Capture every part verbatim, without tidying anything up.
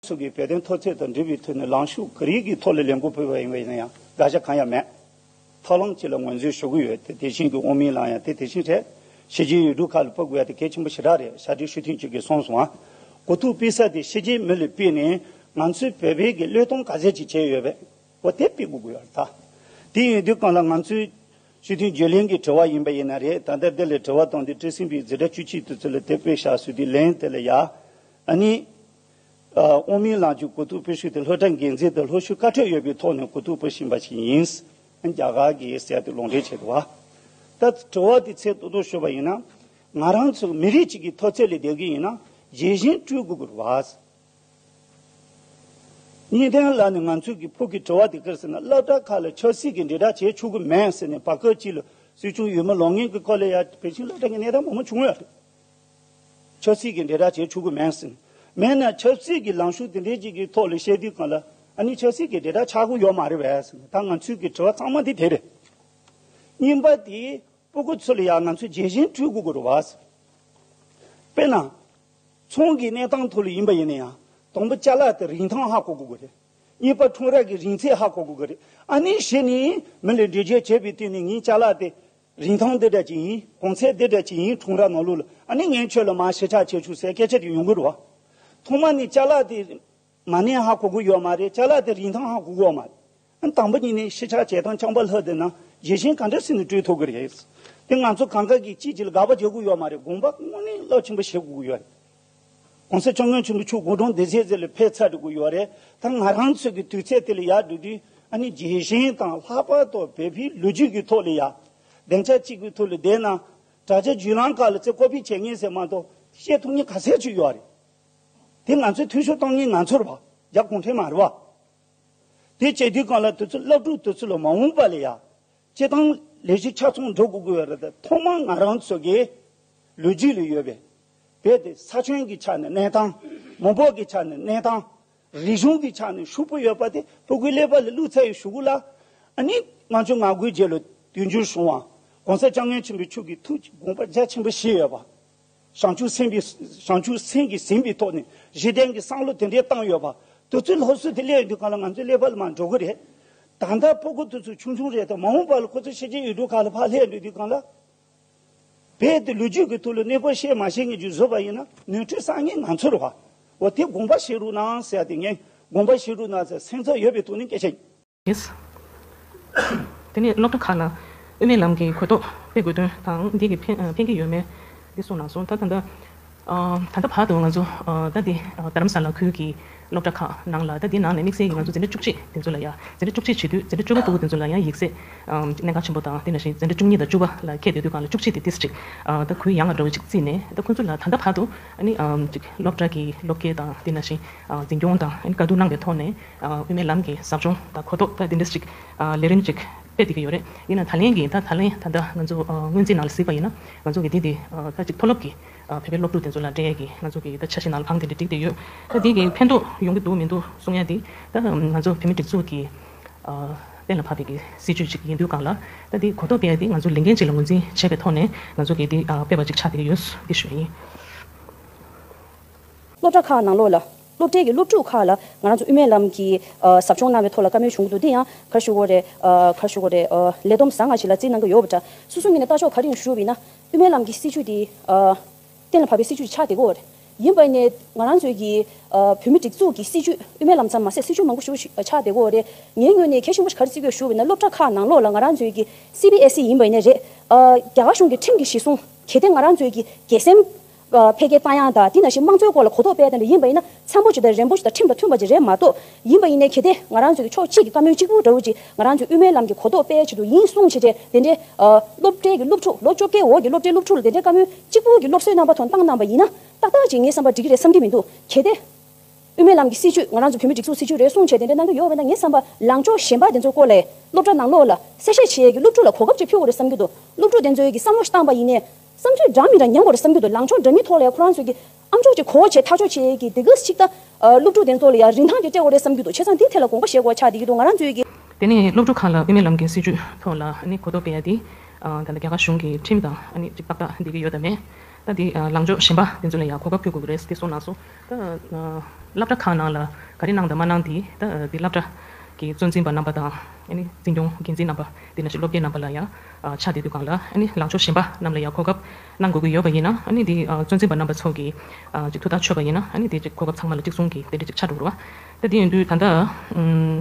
ཚོ་གིས་བོད་དོན་མཐོ་ཚད་དང་འབྲེལ་བའི་ཐོག་ནས་ལངས་ཕྱོགས་ག་རེ་གི་ཐོག་ལ་ལས་འགུལ་ཕུལ་བ་ཡིན་པ་ཡིན་ན་ཡང་དགག་བྱ་གང་ཡང་མེད། ཐབས་ལམ་གཅིག་ལ་ངོས་འཛིན་ཞུ་གི་ཡོད། དེ་དེ་བཞིན་གྱི་དབུ་མའི་ལམ་ཡང་དེ་དེ་བཞིན་རེད། ཕྱི་རྒྱལ་ཡུལ་གྲུ་ཁག་ལ་ཕུལ་དགོས་ཡ་དེ་གལ་ཆེན་པོ་ཞེ་དྲག་རེད། ཕྱག་སྦྲེལ་ཞུ་མཁན་གཅིག་གིས་གསུངས་སོང་ཨ། གོ་ཐོས་སྤེལ་ས་དེ་ཕྱི་རྒྱལ་མི་ལ་ཕུལ་ནས་ང་ཚོས་བོད་པའི་གི་བློས་གཏོང་ག་ཚད་ཅིག་བྱས་ཡོད་པས། འོ་དེ་སྤེལ་དགོས་ཀྱི་ཡོད་རེད་ད། དེ་ཡིན་དུས་གང་ལ་ང་ཚོས་སྤྱི་འཐུས་རྒྱུན་ལས་ཀྱི་དྲི་བ་ཡིན་པ་ཡིན་ན་རེད། ད་ལྟ་འདི་ལ་དྲི་བ་བཏང་དུས་བཀྲ་ཤིས་པའི་འཛིན་གྲྭ་བཅུ་གཅིག་དེ་ཚོ་ལ་དེ་སྤེལ་བཞག་ཟེར་དུས་ལན་དེ་ལ་ཡ། ཨ་ནི། ཨ། དབུ་མའི་ལམ་གྱི་གོ་ཐོས་སྤེལ་ཤུགས་དེ་སློབ་གྲྭ་འགན་འཛིན་དང་སློབ་ཞུགས་བཀའ་ཁྲོལ་ཡོད་པའི་ཐོག་ནས་གོ་ཐོས་སྤེལ་བཞིན་པ་ཞིག་ཡིན། རྒྱ་གར་གྱིས་ཟེར་དུས་ལུང་འདྲེན་བྱེད་དུ་བ། ད་དྲི་བ་དེ་ཚད་མཐོ་པོ་ཞུས་པ་ཡིན་ན། ང་རང་ཚོ་མི་རིགས་གཅིག་གི་མཐོ་ཚད་ལ་བསྡད་ཀྱི་ཡིན་ན་རྒྱལ་ཞེན་སྤྲོད་དགོས་ཀྱི་རེད་བ། གཉིས་ལྡན་ལགས་ནས་ང་ཚོ་གི་ཕུགས་ཀྱི་དྲི་བ་དེ་ག་རེ་ཟེར་ན། སློབ་གྲྭ་ཁག་ལ་ཆབ་སྲིད་ཀྱི་འབྲེལ་སྒྲ་བྱེད་ཆོག་གི་མེད་ཟེར་ནས་བར་སྐབས་གཅིག་ལ་སྲིད་སྐྱོང་འོས་མི་ལངས་མཁན་གྱི་སྐོར་ལ་ཡ་བོད་ཆེན་སློབ་གྲྭ་གི་གནས་སྟངས་མང་པོ་བྱུང་ཡོད་རེད། ཆབ་སྲིད་ཀྱི་འབྲེལ་སྒྲ་བྱེད་ཆོག་གི་མེད་ཟེར་ནས། མེད་ན་ཆབ་སྲིད་ཀྱི་ལངས་ཕྱོགས་དེ་འདྲའི་ཅིག་གི་ཐོག་ལ་བཤད་དུས་གང་ལ་ཨ་ནི་ཆབ་སྲིད་ཀྱི་འབྲེལ་སྒྲ་ཆགས་ཀྱི་ཡོད་མ་རེད་པས་ཟེར་ནས། ད་ང་ཚོའི་གི་དྲི་བ་ཚང་མ་འདི་དེ་རེད། གཉིས་པ་དེ། སྤུ་གུ་ཚོ་ལ་ཡང་ང་ཚོས་རྒྱལ་ཞེན་སྤྲོད་དགོས་ཀྱི་རེད་བ། དཔེར་ན། ཚོང་གི་གནས་སྟངས་ཐོག་ལ་ཡིན་པ་ཡིན་ན་ཡང་དང་པོ་ཅ་ལག་དེ་རིན་ཐང་ཧ་གོ་དགོས་ཀྱི་རེད། གཉིས་པ་ཁྲོམ་ར་གི་རིན་ཚད་ཧ་གོ་དགོས་ཀྱི་རེད། ཨ་ནི་གཞི་ནས་མི་ལ་འགྲེལ་བརྗོད་བྱས་པའི་སྟེང་ནས་ངའི་ཅ་ལག་དེ་རིན་ཐང་འདི་འདྲ་ཅིག་ཡིན། གོང་ཚད་འདི་འདྲ་ཅིག་ཡིན། ཁྲོམ་ར་ནང་ལོགས་ལ་ཨ་ནི་ངས་ཁྱོད་ལ་མར་ཞིབ་ཆ་བྱེད་ཆོག་ཟེར་སྐད་ཆ་དེ་ཡོང་གི་རེད་བ། ཐོག་མ་ནས་ཅ་ལག་དེ་མ་གནས་ཧ་གོ་གི་ཡོད་མ་རེད། ཅ་ལག་དེ་རིན་ཐང་ཧ་གོ་གི་ཡོད་མ་རེད། དང་པོ་ཉིད་ནས་ཤི་ཆག་བྱེད་སྟངས་རྐྱང་པ་ལྷག་བསྡད་ན་རྒྱལ་ཞེན་ག་འདྲ་སེ་ནས་སྤྲོད་ཐུབ་ཀྱི་རེད། དེ་ང་ཚོ་གང་ག་གིས་གཅིག་གཅིག་ལ་དགག་པ་བྱེད་དགོས་ཡོད་མ་རེད། དགོངས་པ་དངོས་གནས་རླབས་ཆེན་པོ་བཞེས་དགོས་ཀྱི་ཡོད་རེད། ༸གོང་ས་༸སྐྱབས་མགོན་ཆེན་པོ་མཆོག་དགུང་གྲངས་བདུན་ཅུ་ཙམ་ལ་ཕེབས་ཚར་འགྲོ་གི་ཡོད་རེད། ད་ང་རང་ཚོ་གི་དུས་ཚོད་དེ་ལ་ཡར་འགྲོ་དུས་ཨ་ནི་རྒྱལ་ཞེན་དང་ལྷག་པར་དུ་བོད་པའི་ལོ་རྒྱུས་ཀྱི་ཐོག་ལ་ཡ། སྡིངས་ཆ་གཅིག་གི་ཐོག་ལ་བསྡད་ན་དྲ་རྒྱ་བརྒྱུད་ལམ་ཁག་ལ་ཚེ་ཀོ་པི་བྱེད་མཁན་ཟེར་མ་གཏོགས་བཤད་ཐུབ་མཁན་ག་ཚད་ཅིག་ཡོད་རེད། དེ་ང་ཚོས་འཐུས་ཤོར་གཏོང་མཁན་ང་ཚོ་རེད་བ། རྒྱ་གུང་ཁྲན་མ་རེད་བ། དེ་བྱེད་དུས་གང་ལ་དུས་ཚོད་སློབ་ཕྲུག་དེ་ཚོ་ལ་མ་འོངས་པ་ལ་ཡ། སྤྱིར་བཏང་ལས་གཞི་ཆ་ཚང་འགྲོ་དགོས་ཀྱི་ཡོད་རེད། ད་ཐོག་མར་ང་རང་ཚོ་གི་ལོ་རྒྱུས་ལ་ཡོད་པའི་བོད་དེ་ས་ཁྱོན་གྱི་ཆ་ནས་གནས་སྟངས། མི་འབོར་གྱི་ཆ་ནས་གནས་སྟངས། རིག་གཞུང་གི་ཆ་ནས་ཕྱུག་པོ་ཡོད་པ་དེ་ཕྲུ་གུའི་ཀླད་པ་ལ་བླུགས་ཚར་བའི་གཞུག་གུ་ལ། ཨ་ནི་ང་ཚོ་ང་དགོས་རྗེས་ལ་དུས་འགྱུར་བྱུང་བ། ༸གོང་ས་༸སྐྱབས་མགོན་ཆེན་པོའི་མཆོག་གི་ཐུགས་ཀྱི་དགོངས་པ་རྒྱ་ཆེན་པོ་བཞེས་ཡོད་པ། བྱང་ཆུབ་སེམས་པའི་བྱང་ཆུབ་སེམས་ཀྱིས་ཟིན་པའི་ཐོག་ནས་གཞི་རྟེན་གྱི་བསམ་བློ་དེ་འདྲའི་བཏང་ཡོད་པ། དེ་ཚོའི་སློབ་གསོ་དེ་སླེབས་དུས་གང་ལ་ང་ཚོའི་ཀླད་པ་ལ་མར་འགྲོ་གི་རེད། ད་ལྟ་ཕྲུ་གུ་དེ་ཚོ་ཆུང་ཆུང་རེད་དེ། མ་འོངས་པ་ལ་ཁོ་ཚོ་ཕྱི་རྒྱལ་ཡུལ་གྲུ་ཁག་ལ་ཕར་སླེབས་འགྲོ་དུས་གང་ལ། བོད་དེ་ལོ་རྒྱུས་ཀྱི་ཐོག་ལ་གནས་སྐབས་བཤད་མ་བཤད་ངེས་ཀྱི་བཟོས་པ་ཡིན་ན་ནོར་འཁྲུལ་བསགས་མཁན་ང་ཚོ་རེད་བ། འོ་དེ་དགོངས་པ་བཞེས་རོགས་གནང་ཟེར་ཡ་དེ། ངས་དགོངས་པ་བཞེས་རོགས་གནང་ཟེར་སེམས་འཚབ་ཡོད་པའི་ཐོག་ནས་སྐད་ཆ། ཡེས། དེ་ནས་སློབ་གྲྭ་ཁག་ལ་དབུ་མའི་ལམ་གྱི་གོ་རྟོགས་སྤེལ་དགོས་དོན་དང་། འདི་གིས་ཕན་ཕན་གྱི་ཡོད་མེད་འདི་གསུངས་གནང་སོང་། ད་ད་ལྟ་ཨ་ད་ལྟ་བར་དུ་ང་ཚོ་ཨ་ད་འདི་ཨ་རྡ་རམ་ས་ལ་ཁུལ་གྱི་སློབ་གྲྭ་ཁག་ནང་ལ། ད་འདི་ནང་ནས་དམིགས་བསལ་གྱི་ང་ཚོ་འཛིན་གྲྭ་བཅུ་གཅིག་དེ་ཚོ་ལ་ཡ། འཛིན་གྲྭ་བཅུ་གཅིག་བྱེད་དུས་འཛིན་གྲྭ་བཅུ་པ་ཕྲུ་གུ་དེ་ཚོ་ལ་ཡང་ཡིག་ཚད་ཨ་གནད་འགག་ཆེན་པོ་དང་། དེ་ནང་བཞིན་འཛིན་གྲྭ་བཅུ་གཉིས་དང་བཅུ་པ་ལ་ཁྱེར་བསྡད་དུས་གང་ལ་བཅུ་གཅིག་དེ་ཏོག་ཙམ་ཅིག་ཨ་ད་ཁུལ་ཡངས་པ་འདྲ་བོ་ཅིག་བརྩིས་ནས། ད་ཁོ་ཚོ་ལ་ད་ལྟ་བར་དུ་ཨ་ནི་ཨ་ཅིག་སློབ་གྲྭ་གི་སློབ་དགེ་དང་། དེ་ནང་བཞིན་ཨ་འཛིན་སྐྱོང་དང་ཨ་ནི་བཀའ་བསྡུར་གནང་བའི་ཐོག་ནས་ཨ་དབུ་མའི་ལམ་གྱི་ཟབ་སྦྱོང་དང་གོ་རྟོགས། ད་དེ་འདྲ་ཅིག་ཨ་ལས་རིམ་ཅིག་སྤེལ་བསྡད་ཀྱི་ཡོད་རེད། ཡིན་ན་ད་ལན་གྱི་ད་ད་ལན་ད་ལྟ་ང་ཚོ་ཨ་སྔོན་རྩིས་ནང་ལ་གཟིགས་པ་ཡིན་ན། ང་ཚོ་གི་འདི་འདི་ཨ་ད་ཅིག་མཐོ་སློབ་ཀྱི་ཨ་བོད་པའི་སློབ་ཕྲུག་དེ་ཚོ་ལ་སྤྲད་ཡས་ཀྱི་ང་ཚོ་གི་ད་འཆར་གཞི་ནང་ལ་བང་དེ་འདྲ་བསྒྲིགས་བསྡད་ཡོད། ད་འདི་གི་ཕན་ཐོགས་ཡོང་གི་འདུག་མི་འདུག་གསུང་ཡ་འདི། ད་ང་ཚོ་བོད་མིའི་སྒྲིག་འཛུགས་ཀྱི་ཨ་གཏན་ལ་ཕབ་པའི་གི་སྲིད་བྱུས་ཅིག་ཡིན་དུས་གང་ལ། ད་འདི་གོ་རྟོགས་སྤེལ་ཡ་འདི་ང་ཚོ་ལས་འགན་ཅིག་ལ་ངོས་འཛིན་བྱས་པའི་ཐོག་ནས་ང་ཚོ་གི་འདི་ཨ་སྤེལ་བ་ཅིག་ཆགས་བསྡད་ཀྱི་ཡོད། འདི་ཞུ་ཡ་ཡིན། སློབ་གྲྭ་ཁག་ནང་ལོགས་ལ། སློབ་གྲྭའི་གི་སློབ་ཕྲུག་ཁག་ལ་ང་རང་ཚོ་དབུ་མའི་ལམ་གྱི་ཨ་ཟབ་སྦྱོང་གནང་བའི་ཐོག་ལ་བཀའ་མོལ་བྱུང་གི་འདུག་དེ་ཡང་ག་རེ་ཞུ་དགོས་རེད། ཨ་ག་རེ་ཞུ་དགོས་རེད། ཨ་ལས་བསྡོམས་བཟང་ང་ཞིག་ལ་བརྩིས་གནང་གི་ཡོད་པ་འདྲ། སོ་སོའི་ངོས་ནས་ལྟ་ཕྱོགས་ག་རེ་ཡིན་ཞུ་བ་ཡིན་ན། དབུ་མའི་ལམ་གྱི་སྲིད་བྱུས་དེ་ཨ་གཏན་ལ་ཕབ་པའི་སྲིད་བྱུས་ཆགས་བསྡད་ཀྱི་ཡོད་རེད། ཡིན་པ་ཡིན་ནའི་ང་རང་ཚོའི་གི་ཨ་བོད་མིའི་སྒྲིག་འཛུགས་ཀྱི་སྲིད་བྱུས། དབུ་མའི་ལམ་ཙམ་མ་ཟད་སྲིད་བྱུས་མང་པོ་ཞིག་ཆགས་བསྡད་ཀྱི་ཡོད་རེད། ངའི་ངོས་ནས་གལ་ཆེན་པོ་ཞིག་ག་རེ་བརྩི་གི་ཡོད་ཞུ་བ་ཡིན་ན། སློབ་གྲྭ་ཁག་ནང་ལོགས་ལ་ང་རང་ཚོའི་གི་སི་བི་ཨེས་ཨི་ཡིན་པ་ཡིན་ནའི་རེད། ཨ་རྒྱ་གར་གཞུང་གི་ཁྲིམས་ཀྱི་གཞི་བཟུང་། གལ་ཏེ་ང་རང་ཚོའི་གི་དགེ་སེམས་ཨ་འཕེལ་རྒྱས་བཏང་ཡག་དང་། དེ་ནང་བཞིན་དམངས་གཙོའི་སྐོར་ལ་གོ་རྟོགས་སྤེལ་དེ་འདྲ་ཡིན་པ་ཡིན་ན་འཚམ་པོ་ཅིག་དང་རན་པོ་ཅིག་དང་ཁྲིམས་དང་མཐུན་པ་ཅིག་རེད་མ་གཏོགས། ཡིན་པ་ཡིན་ནའི་གལ་ཏེ་ང་རང་ཚོའི་གི་ཕྱོགས་གཅིག་གི་བཀའ་མོལ་གཅིག་པུ་འདྲ་བོ་ཅིག་ང་རང་ཚོའི་དབུ་མའི་ལམ་གྱི་གོ་རྟོགས་སྤེལ་ཆེད་དུ་ཡིན་གསུངས་བྱས་ཏེ། དེ་འདྲའི་ཨ་སློབ་གྲྭའི་གི་སློབ་ཕྲུག་ལོ་བཅོ་བརྒྱད་འོག་གི་སློབ་གྲྭའི་སློབ་ཕྲུག་ལ་དེ་འདྲའི་བཀའ་མོལ་གཅིག་པུ་གི་སློབ་གསོའི་རྣམ་པ་ཐོག་བཏང་གནང་བ་ཡིན་ན་ཏག་ཏག་ཅིག་ངས་བསམ་པ་འགྲིག་གི་རེད་བསམ་གྱི་མི་འདུག་གལ་ཏེ། དབུ་མའི་ལམ་གྱི་སྲིད་བྱུས་ང་རང་ཚོ་བོད་མིའི་སྒྲིག་འཛུགས་སྲིད་བྱུས་རེད་གསུངས་བྱས་དེ་འདྲ་གནང་གི་ཡོད་པ་ཡིན་ན། ངའི་བསམ་པ་ལངས་ཕྱོགས་གཞན་པ་དེ་ཚོའི་སྐོར་ལ་སློབ་གྲྭ་ནང་ལོགས་ལ་གསལ་བཤད་བྱེད་ཡས་ཀྱི་སློབ་ཕྲུག་ལ་གོ་སྐབས་ཅིག་ཕུལ་དགོས་རེད་བསམ་གྱི་འདུག་སློབ་ཕྲུག་དེ་ཚོའི་གི་བསམ་བློ་ཞིག་བཏང་པ་ཡིན་ནའི་བསམ་ཚུལ་འདྲ་མི་འདྲ་ཉན་དགོས་རེད་བསམ་གྱི་འདུག་ལངས་ཕྱོགས་འདྲ་མིན་ཐོག་ལ་ཡ་ཁོ་རང་ཚོའི་གི་ཨ་མཆོག་ཅིག་གོ་བྱས་ཐག་གཅོད་བྱེད་ཡས་ཀྱི་དེ་ག་ཞིག་ད་སློབ་ཕྲུག་དེ་ཚོ་ལ་ཡ་རིན་ཐང་ཅིག་སྤྲད་དགོས་རེད་བསམ་གྱི་འདུག་བྱས་ཙང་དེའི་ཐད་ལ་དགོངས་པ་བཞེས་དགོས་ཆགས་བསྡད་ཀྱི་འདུག་ང་རང་ཚོའི་གི། དེ་ནས་སློབ་ཕྲུག་ཁག་ལ་དབུ་མའི་ལམ་གྱི་སྲིད་བྱུས་ཐོག་ལ་ཨ་ནི་གོ་རྟོགས་སྤེལ་ཡ་དེ། ཨ་ད་ལྟ་རྒྱ་གར་གཞུང་གི་ཁྲིམས་དང་ཨ་ནི་ཅིག་ཏག་ཏག་འགྲིག་གི་ཡོད་དམ་མེད། ད་དེ་ཨ་ལངས་ཕྱོགས་གཞན་པ་དེ་ཚོ་ལ་ཡང་གོ་སྐབས་ཕུལ་དགོས་ཀྱི་རེད་ཟེར་གསུངས་གནང་སོང་། ད་ཨ་ སློབ་གྲྭ་ཁག་ནང་ལ་ག་རེ་གནང་དང་མ་གནང་དེ་ད་དེ་སློབ་གྲྭ་གི་གཙོ་འཛིན་པ་རྣམ་པ་དང་ཨ་ནི་འཛིན་སྐྱོང་འགན་འཛིན་རྣམ་པ་དེ་ནང་བཞིན་སློབ་དགེ་རྣམ་པ་ལ་ཡང་ཆ་དེ་དུས་གང་ལ་ཨ་ནི་ལངས་ཕྱོགས་གཞན་པ་རྣམས་ལ་ཡང་གོ་སྐབས་གནང་དགོས་ཀྱི་ཡོད་པ་ཡིན་ན་ཨ་ནི་དེ་གཙོ་འཛིན་པ་རྣམ་པ་ཚོ་གིས་ཅིག་ཐུགས་ཐག་ཆོད་པ་ཡིན་ན་ཨ་ནི་དེ་ཅིག་གོ་སྐབས་ཚང་མ་ལ་གཅིག་མཚུངས་ཀྱི་དེ་འདྲ་ཅིག་ཆགས་འགྲོ་གི་རེད་བ། ད་དེ་ཡིན་དུས་ད་ལྟ་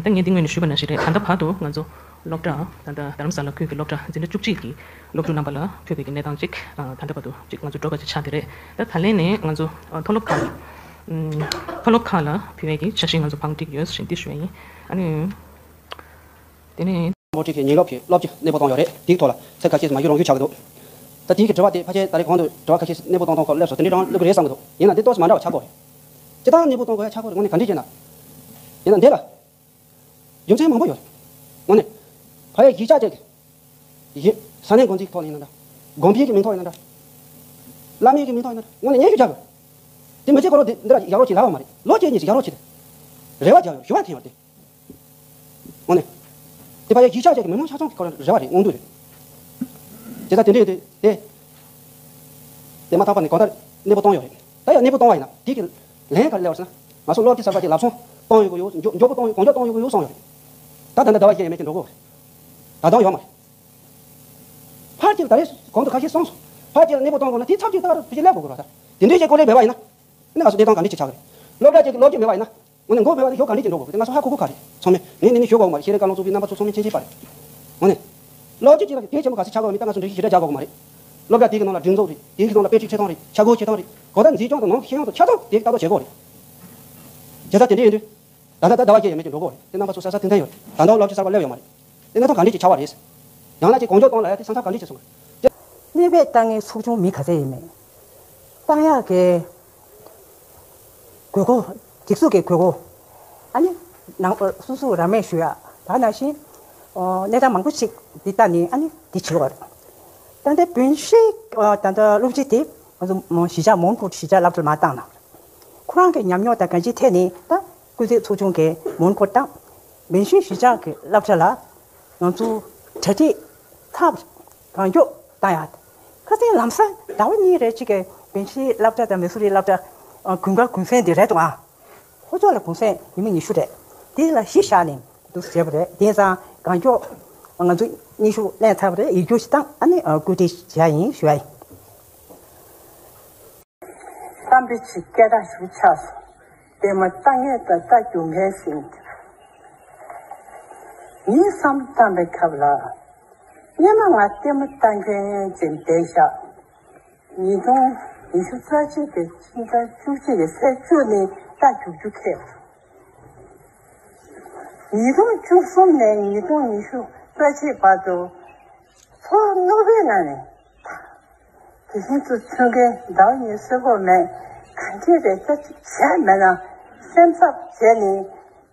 ད་ངས་འདི་སྔོན་ནས་ཞུས་པ་ནང་བཞིན་རེད། ད་ལྟ་བར་དུ་ང་ཚོ་སློབ་གྲྭ་ད་ལྟ་རྡ་རམ་ས་ལ་ཁུལ་གྱི་སློབ་གྲྭ་འཛིན་གྲྭ་བཅུ་གཅིག་གི་སློབ་ཕྲུག་རྣམ་པ་ལ་ཐོས་པའི་གི་གནས་སྟངས་ཅིག་ད་ལྟ་བར་དུ་ཅིག་ང་ཚོ་འགྲོ་བ་ཅིག་ཆགས་བསྡད་རེད། ད་ད་ལན་ནས་ང་ཚོ་མཐོ་སློབ་ཁག་ལ་མཐོ་སློབ་ཁག་ལ་ཕུལ་བའི་གི་འཆར་གཞི་ང་ཚོ་བང་སྒྲིག་ཡོད་ཟེར་འདི་ཞུ་ཡ་ཡིན། ཨ་ནི་དེ་ནས་འབོར་ཁྲིད་ཀྱི་ཉིན་རླབས་ཀྱི་སློབ་སྤྱི་གནས་སྤོ་བཏང་ཡོད་རེད། དེའི་ཐོག་ལ་ཚིག་ཁ་ཤས་མ་ཞུ་རང་ཞུ་ཆགས་ཀྱི་འདུག་ད་དེའི་གི་དྲི་བ་དེ་ཕལ་ཆེར་ད་རེས་གོང་དུ་དྲི་བ་ཁ་ཤས་གནས་སྤོ་གཏོང་གཏོང་སྐོར་སླེབས་སོང་། དེ་འདྲའི་རང་སླེབས་ཀྱི་རེད་བསམ་གྱི་འདུག་ཡིན་ན་འདི་ཏོག་ཙམ་མ་འདྲ་བ་ཆགས་ཀྱི་ཡོད་རེད། སྤྱིར་བཏང་གནས་སྤོ་གཏོང་དགོས་ཡ་ཆགས་ཀྱི་ཡོད་རེད། དངོས་གནས་ག་འདྲས་ཅེ་ན། ཡིན་ན་འདི་ལ་རྒྱུ་མཚན་མང་པོ་ཡོད་རེད། དངོས་གནས་ཕ་ཡི་གཞིས་ཆགས་ཅིག་གི་ས་གནས་འགོ་འཛིན་གྱི་ཐོག་ནས་ཡིན་ན་འདྲ། དགོན་པའི་གི་མིང་ཐོག་ཡིན་ན་འདྲ། བླ་མའི་གི་མིང་ཐོག་ཡིན་ན་འདྲ། དངོས་གནས་སྙན་ཞུ་རྒྱག་དགོས། དེ་མི་བྱེད་ཁོ་རང་དེ་འདི་ལ་ཡག་རོགས་ཅིག་ལབ་པ་མ་རེད། ལོ་གཅིག་གཉིས་ཤིག་ཡག་རོགས་ཅིག་རེ་བ་རྒྱག་ཡོད། ཞུ་བ་འཐེན་ཡོད་དེ། དངོས་གནས། དེ་ཕ་ཡི་གཞིས་ཆགས་ཅིག་གི་མི་མང་ཆ་ཚང་གི་ཁོ་རང་རེ་བ་རེད། མངོན་འདོད་རེད། དེ་ལྟར་དེ་འདྲས་དེ་དེ་དེ་མ་ཐག་པ་ནས་གང་ལྟར་གནས་སྤོ་བཏང་ཡོད་རེད། ད་ཡང་གནས་སྤོ་བཏང་བ་ཡིན་ན་དེ་གི་ལན་ག་རེ་སླེབས་པ་རེད་ཟེར་ན། ང་ཚོ་སློབ་སྤྱི་གསར་པ་དེ་ལམ་སང་བཏང་ཡོང་གི་ཡོད། མགྱོགས་མགྱོགས་པོ་བཏང་ཡོང་། གང་མགྱོགས་བཏང་ཡོང་གི་ཡོད་གསུངས་ཡོད་རེད། ད་ད་ལྟ་ཟླ་བ་བཞི་ཡས་མས་ཀྱི་འགྲོ་གི་ཡོད་རེད། ད་དུང་ཡོད་མ་རེད། ཕལ་ཆེར་ད་རེས་གོང་དུ་ཁ་ཤས་གསུངས་སོང་། ཕལ་ཆེར་གནས་སྤོ་གཏོང་དགོས་ན་དེ་ཚབ་ཀྱིས་ད་བར་བུ་ཆེ་སླེབས་དགོས་ཀྱི་རེད་ད། དེ་འདྲའི་ཞིག་ཀོ་ལེ་བས་པ་ཡིན་ན། ཨ་ནི་ང་ཚོ་བདེ་ཐང་ག་འདྲས་ཅིག་ཆགས་ཀྱི་རེད། སློབ་གྲྭ་ཅིག་གི་སློབ་སྤྱི་མེད་པ་ཡིན་ན། དངོས་གནས་མགོ་མེད་པ་དེ་ཞོ་ག་འདྲས་ཅིག་འགྲོ་དགོས་རེད། དེ་ང་ཚོ་ཧ་གོ་གོ་ག་རེད། ཚང་མས་ངས་འདི་ནས་ཞུ་དགོས་མ་རེད། ཤེས་རིག་བཀའ་བློན་ཚོགས་པའི་རྣམ་པ་ཚོ་ཚང་མས་མཁྱེན་མཁྱེན་པ་རེད། དངོས་གནས། སློབ་སྤྱི་ཅིག་ལ་དེ་ཆེན་པོ་ག་ཚོད་ཆགས་ཀྱི་ཡོད་མེད་ད་ང་ཚོ་འགྲེལ་བཤད་ཞེ་དྲག་རྒྱག་དགོས་མ་རེད། སློབ་གྲྭ་དེ་གི་ནང་ལ་སྒྲིག་འཛུགས་རེད། དེ་གི་ནང་ལ་དཔེ་ཁྲིད་ཆེ་ཐོང་རེད། ཆ་བགོས་ཆེ་ཐོང་རེད། གང་ལྟར་འཛིན་སྐྱོང་དང་ནང་གི་ཤེས་ཡོན་དང་ཆ་ཚང་དེ་ལྟ་རྟོག་བྱེད་དགོས་རེད། བྱས་ཙང་དེ་འདྲ་ཡིན་དུས། ད་ལྟ་ཟླ་བ་བརྒྱད་ཡས་མས་ཀྱི་འགྲོ་གི་ཡོད་རེད། དེ་རྣམ་པ་ཚོ་གསལ་གསལ་ཐིང་ཐིང་ཡོད་རེད། ད་དུང་སློབ་སྤྱི་གསར་པ་སླེབས་ཡོད་མ་རེད། དེ་གནས་སྟངས་ག་འདྲས་ཅིག་ཆགས་པ་རེད། ཡང་ན་ཅིག་གང་མགྱོགས་གཏོང་ལབ་ཡ་དེ་ས་མཚམས་ག་འདྲས་ཅིག་སོང་གི་རེད། གནས་སྤོ་བཏང་མཁན་ཚོགས་ཆུང་མི་ག་ཚད་ཡིན་མིན་བཏང་ཡག་གི་དགོས་མཁོ། སྒྲིག་འཛུགས་ཀྱི་དགོས་མཁོ། ཨ་ནི་ནང་སོ་སོ་རང་མོས་ཞུ་ཡ། ད་ནང་བཞིན་གནས་སྟངས་མང་པོ་ཞིག་འདི་ལྟ་ནས་ཨ་ནི་འདི་བྱེད་དགོས་རེད། ད་ལྟ་བོད་གཞིས་ད་ལྟ་སློབ་སྤྱི་དེ་ང་ཚོ་གཞིས་ཆགས་མོན་གྷོ་གཞིས་ཆགས་སློབ་གྲྭར་མར་བཏང་ན། ཁོ་རང་གི་ཉམས་མྱོང་དང་གང་ཅིའི་ཐད་ནས་ད་སྐུ་ཚབ་ཚོགས་ཆུང་གིས་མོན་གྷོར་བཏང་། བོད་གཞིས་གཞིས་ཆགས་ཀྱི་སློབ་གྲྭ་ལ་ང་ཚོ་གྲ་སྒྲིག་ཚགས་གང་མགྱོགས་བཏང་ཡ། ཁ་སང་ལམ་སང་ཟླ་བ་གཉིས་རེ་གཅིག་གི་བོད་གཞིས་སློབ་གྲྭ་དང་མི་སུ་རི་སློབ་གྲྭ་དགུན་ཁ་དགུན་གསེང་དེ་རེད་འདུག་ཨ། ཁོ་ཚོ་ལ་གུང་སེང་ཉི་མ་ཉི་ཤུ་རེད། དེ་ལ་གཞི་བཞག་ནས་འདུག་བྱས་པ་རེད། དེང་སང་གང་མགྱོགས་ང་ཚོ་སྙན་ཞུ་ལེན་ཚར་བ་རེད། ཡིག་སྒྱུར་ཞིག་བཏང་ཨ་ནི་བཀོད་སྒྲིག་བྱས་ཡིན་ཞུ་ཡ་ཡིན། གཏམ་དཔེ་ཅིག་སྐད་གྲགས་ཤིག་ཆགས་སོང་། ལྟད་མོ་ལྟ་མཁན་དང་ལྟ་རྒྱུག་མཁན་ཟེར་ནས། ངའི་བསམ་བློ་བཏང་པའི་སྐབས་ལ། སྔོན་མ་ང་ལྟད་མོ་ལྟ་མཁན་ཅིག་བསྡད་བཞག་ཉིས་སྟོང་ཉི་ཤུ་རྩ་གཅིག་གི་ཕྱི་ཟླ་བཅུ་གཅིག་གི་ཚེས་བཅུ་ནས་ལྟ་རྒྱུག་རྒྱུ་ཁེལ། ཉིས་སྟོང་བཅུ་གསུམ་ནས་ཉིས་སྟོང་ཉི་ཤུ་རྩ་གཅིག་བར་དུ་ཚོར་རྣོ་པོའི་ངང་ནས་དེ་བཞིན་དུ་ཚུན་ཁའི་ཟླ་བ་གཉིས་སུ་གོ་མེད་གང་ཅི་རེ་ཆ་གཅིག་བྱས་མེད་ན་སེམས་འཚབ་བྱས་ནས།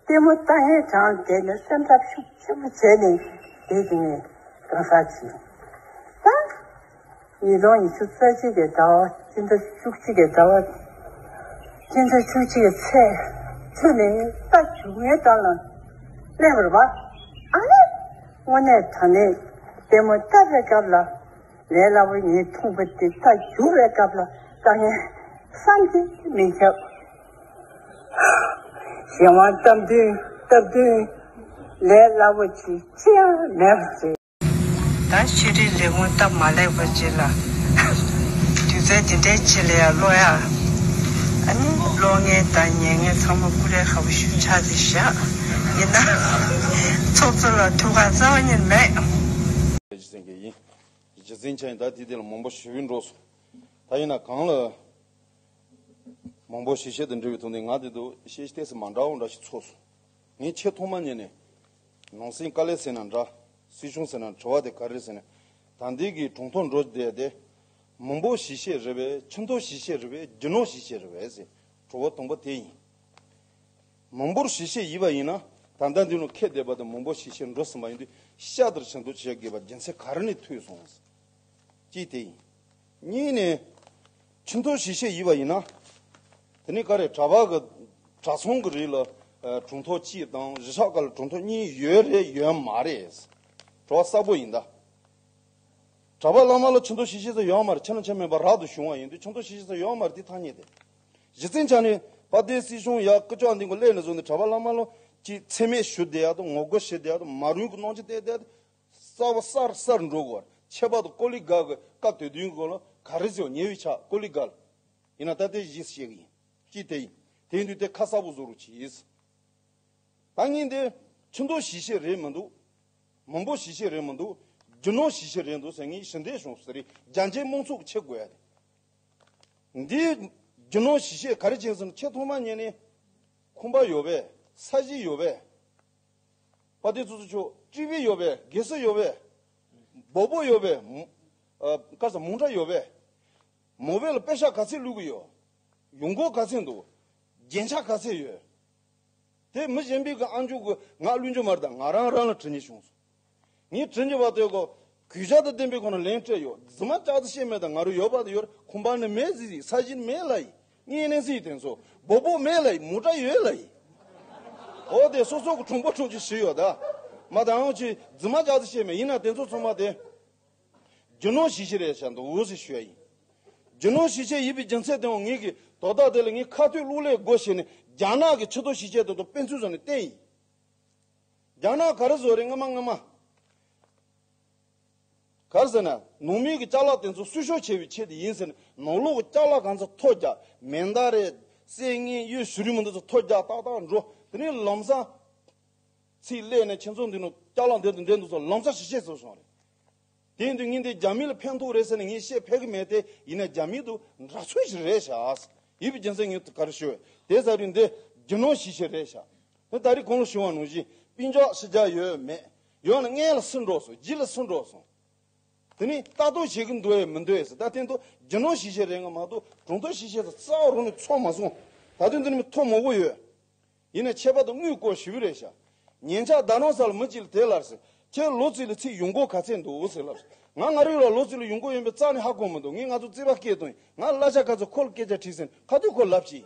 ལྟད་མོ་ལྟ་མཁན་གྲས་དེ་ནི་སེམས་འཚབ་ཤུགས་ཆེན་པོ་བྱས་ནས་བསྡད་དེ་ངས་གང་ཟག་ཅིག་ད་ཉིས་སྟོང་ཉི་ཤུ་རྩ་གཅིག་གི་ཟླ་བ་སྤྱི་ཟླ་བཅུ་གཅིག་གི་ཟླ་བ་སྤྱི་ཟླ་བཅུ་གཅིག་གི་ཚེས་བཅུ་ནས་ལྟ་རྒྱུག་མཁན་གྲས་ལ་སླེབས་པ་རེད་པ། ཨ་ནི་དངོས་གནས་དྲང་གནས་ལྟད་མོ་ལྟ་བའི་སྐབས་ལ་ལས་སླ་པོ་ངས་མཐོང་པ་དེ་ལྟ་རྒྱུག་པའི་སྐབས་ལ་དཀའ་ངལ་བསམ་གྱིས་མི་ཁྱབ། གཞན་དབང་སྟབས་བསྟུན་སྟབས་བསྟུན་ལས་སླ་པོ་ཅིག་ཅི་ཡང་མེད་པ་རེད། ད་ཆེད་སྒྲིག་ལས་ཁུངས་སྟབས་མ་ལེགས་པ་ཅིག་ལ་དུས་ཚོད་འདི་འདྲའི་ཆེད་ལ་ཡང་ཀློག་ཡ། ཨ་ནི་ཀློག་མཁན་དང་ཉན་མཁན་ཚང་མ་སྐུ་ལས་ཁག་པོ་ཞེ་པོ་ཆགས་བསྡད་བཞག་ཡིན་ན་ཚོགས་གཙོ་ལ་ཐུགས་ཁག་རྩ་བ་ཉིད་མེད། རྗེ་བཙུན་མཁྱེན་ཡིན། རྗེ་བཙུན་མཁྱེན་ཡིན། ད་དེ་དེ་ལ་མང་པོ་ཞེ་པོ་འགྲོ་སོང་། ད་ཡིན་ན་གང་ལ། མང་པོ་ཞིག་བཤད་དང་འབྲེལ་བའི་ཐོག་ནས་ང་དེ་ཚོ་བཤད་ཏོག་ཙམ་མ་འདྲ་བོ་འདྲ་ཞིག་ཚོར་སོང་། ངས་ཆེས་ཐོག་མ་ཉིད་ནས་ནང་སེམས་དཀའ་ལས་ཟེར་ན་འདྲ། སྲིད་གཞུང་ཟེར་ན་དྲི་བ་དེ་ག་རེ་ཟེར་ན། ད་ལྟའི་གི་གྲོང་ཐོག་འགྲོ་བསྡད་དེ། མང་པོ་ཞིག་བཤད་རེད་པས། ཆུ་མཐོ་ཞིག་བཤད་རེད་པས། རྒྱུ་ནོར་ཞིག་བཤད་རེད་པས་ཟེར། དྲི་བ་དང་པོ་དེ་ཡིན། མང་པོར་ཞིག་བཤད་ཡིན་པ་ཡིན་ན། ད་ལྟ་འདི་ནང་ཁེལ་བསྡད་པ་དང་མང་པོ་ཞིག་བཤད་འགྲོ་ཟིན་པ་ཡིན་དུས་ཤ་དར་ཆེན་པོ་བྱེད་དགོས་པ་རྒྱུ་མཚན་ག་རེ་ནས་ཐོན་སོང་། གཅིག་དེ་ཡིན། གཉིས་ནས། ཆུ་མཐོ་ཞིག་བཤད་ཡིན་པ་ཡིན་ན། དེ་ནི་ག་རེ་གྲྭ་པ་གི་གྲྭ་ཚང་གི་རིགས་ལ་ཨ་གྲོང་ཐོག་གཅིག་དང་གཞིས་ཆགས་ཁག་ལ་གྲོང་ཐོག་གཉིས་ཡོད་རེད་ཡོད་མ་རེད། དྲི་བ་གསལ་པོ་ཡིན་ད། གྲྭ་པ་བླ་མ་ལ་ཆུ་མཐོ་ཞིག་བཤད་ས་ཡོད་མ་རེད། ཆ་ན་ཆ་མེད་པ་རབ་ཏུ་བྱུང་བ་ཡིན་དུས་ཆུ་མཐོ་ཞིག་བཤད་ས་ཡོད་མ་རེད། དེ་ཐག་ཉེ་སྟེ། གཞི་རྩའི་ཆ་ནས་ དཔལ་ལྡན་སྲིད་གཞུང་ཡ་སྐུ་ཕྱོགས་འདི་གི་སླེབས་ནས་བཟུང་ནས་གྲྭ་པ་བླ་མ་ལོ་ཅིག་མཚན་སྨད་ཞུ་བསྡད་ཡ་དང་ངོ་རྒོལ་བྱེད་བསྡད་ཡ་དང་མ་རུང་གི་གནོང་ཆེ་བསྡད་བསྡད་གསར་པ་གསར་གསར་འགྲོ་དགོས། ཁྱད་པར་དུ་ཀོ་ལི་ག་གི་སྐབས་དེ་དུས་གོ་ལ་ག་རེ་ཟེར་ཉེ་བའི་ཆ་ཀོ་ལི་ག་ལ་ཡིན་ན་ད་ལྟའི་གཞི་བཤད་གི་ཡིན། ཅི་དེ་ཡིན་དེ་ཡིན་དུས་དེ་ཁ་གསལ་པོ་བཟོ་རོགས་གྱིས། ད་ངས་འདི་ཆུ་འདོགས་ཞིབ་བཤད་རེད་མི་འདུག་མང་པོ་ཞིབ་བཤད་རེད་མི་འདུག་རྒྱུ་ནོར་ཞིབ་བཤད་རེད་འདུག་ཟེར་ངས་ཞི་བདེ་བྱུང་ཟེར་རེད། རྒྱ་ཆེའི་དམངས་ཚོགས་ཀྱི་ཆེ་དགོས་ཡ་དེ། འདིའི་རྒྱུ་ནོར་ཞིབ་བཤད་ག་རེ་བྱས་ཟེར་ན་ཁྱེད་ཐོག་མ་ཉིད་ནས་ཁང་པ་ཡོད་པས། ས་གཞི་ཡོད་པས། དཔལ་ལྡན་ཚོགས་གཙོ་མཆོག་ཊི་ཝི་ཡོད་པས། གེ་སར་ཡོད་པས། སྦག་སྦག་ཡོད་པས། མོ- ཨ། ག་ས་མོ་ཊ་ཡོད་པས། མོ་བེལ་ལ་པེ་ཤ་ག་ཚད་བླུག་གི་ཡོད། ཡོང་སྒོ་ག་ཚད་འདུག་རྒྱན་ཆ་ག་ཚད་ཡོད། དེ་མི་གཞན་པའི་གི་ཨང་ཅོག་གི་ང་བླུག་རྒྱུ་མ་རེད། ད་ང་རང་རང་ལ་དྲི་ཉེ་བྱུང་སོང་། ངས་དྲི་ཉེ་བ་དེ་གོ་གུས་ཞབས་དང་ལྡན་པའི་ཁོ་ན་ལན་སྤྲད་ཡོད། རྫུན་མ་ཅག་ཏུ་བཤད་མེད། ད་ང་རུ་ཡོད་པ་དེ་ཡོད། ཁང་པ་ནི་མེད་ཟིག་ས་གཞི་ནི་མེད་ལ་ཡིན། ངས་ནས་ཟིག་དེ་ཚོ་སྦག་སྦག་མེད་ལ་ཡིན། མོ་ཊ་ཡོད་ལ་ཡིན། འོ་དེ་སོ་སོ་གི་གྲོང་པ་གྲོང་ཆུ་ཞིག་ཡོད་ད། མ་ད་ཨང་ཅི་རྫུན་མ་ཅག་ཏུ་བཤད་མེད། ཡིན་ན་དེ་ཚོ་ཚང་མ་དེ། རྒྱུ་ནོར་ཞིབ་བཤད་རེད་བྱ་འདུག་ཟེར་ཞུ་ཡ་ཡིན། རྒྱུ་ནོར་ཞིབ་བཤད་ཡིན་པའི་རྒྱུ་མཚན་དེའང་ངེད་ཀྱིས་དོ་བདག་དེ་ལ་ངས་ཁ་ཐུག་གློག་ཀླད་སྒོ་ཕྱེ་ནས་རྒྱ་ནག་གི་ཆུ་ཐོག་ཞིབ་བཤད་དེ་དང་དཔེ་མཚོན་བཟོས་ནས་བསྟན་ཡིན། རྒྱ་ནག་ག་རེ་བཟོ་རེད། སྔ་མ་སྔ་མ། ག་རེ་ཟེར་ན་ནང་མི་གི་ཅ་ལག་དེ་ཚོ་གསོ་སྐྱོང་བྱེད་པའི་ཆེད་དུ་ཡིན་ཟེར་ནས་ནང་ལོགས་ཀྱི་ཅ་ལག་གང་ཚ་ཐོ་རྒྱག་མེ་མདའ་རེད། གསེར་དངུལ་གཡུ་བྱུ་རུ་མི་འདི་ཚོ་ཐོ་རྒྱག་ཏག་ཏག་འགྲོ། དེ་ནས་ལམ་སང་ཚིག་སླེབས་ནས་ཁྱེད་ཚོ་འདི་ནང་ཅ་ལག་འདི་དང་འདི་འདུག་ཚོ་ལམ་སང་ཞིབ་བཤད་བཟོས་སོང་རེད། དེ་ཡིན་དུས་ངས་འདི་རྒྱ་མི་ལ་ཕན་ཐོགས་རེད་ཟེར་ནས་ངས་བཤད་ཕོད་ཀྱི་མེད་དེ། ཡིན་ན་རྒྱ་མི་དང་འདྲ་མཚུངས་ཤིག་རེད་ཤག་ཡིན་པའི་རྒྱུ་མཚན་ངས་ག་རེ་ཞུ། དེ་ཟ་རིན་འདི་རྒྱུ་ནོར་ཞིབ་བཤད་རེད་ཤག་ད་རེས་གོང་ལ་ཞུ་བ་ནང་བཞིན་སྤུན་ཀྱག་ཕྱི་རྒྱལ་ཡོད་མེད། ཡོད་ན་སྔོན་ལ་སུ་འགྲོ་སོང་། རྗེས་ལ་སུ་འགྲོ་སོང་། དེ་ནས་ལྟ་རྟོག་བྱེད་ཀྱི་འདུག་ཨེ་མི་འདུག་ཨེ་ཟེར། ད་དེ་ཚོ་རྒྱུ་ནོར་ཞིབ་བཤད་རེད་ང་མ་གཏོགས་གྲོང་སྡེ་ཞིབ་བཤད་ཟེར་རྩ་བ་རང་ནས་ཚོར་མ་སོང་། ད་དུང་འདི་ནས་མི་ཐོ་མང་པོ་ཡོད། ཡིན་ནའི་ཁྱད་པར་དུ་དངུལ་སྐོར་ཞེ་པོ་རེད་ཤག་ཉེ་ཆར་ཟླ་ནོར་ས་ལ་མི་གཅིག་ལ་དེ་ལབ་ཟེར། ཁྱེད་ལོ་གཅིག་ལ་ཚིག་ཡོང་སྒོ་ག་ཚད་འདུག་ཟེར་ལབ་ཟེར། ང་ང་རང་ལ་ལོ་གཅིག་ལ་ཡོང་སྒོ་ཡོད་པའི་རྩ་ནས་ཧ་གོ་མི་འདུག་ངས་ང་ཚོ་རྩིས་པ་སྐད་གཏོང་ཡིན། ང་གླ་ཆ་ག་ཚོད་ཁོ་ལ་སྐད་ཆ་དྲིས་ཟིན་ཁ་ཐུག་ཁོ་ལབ་ཅིག་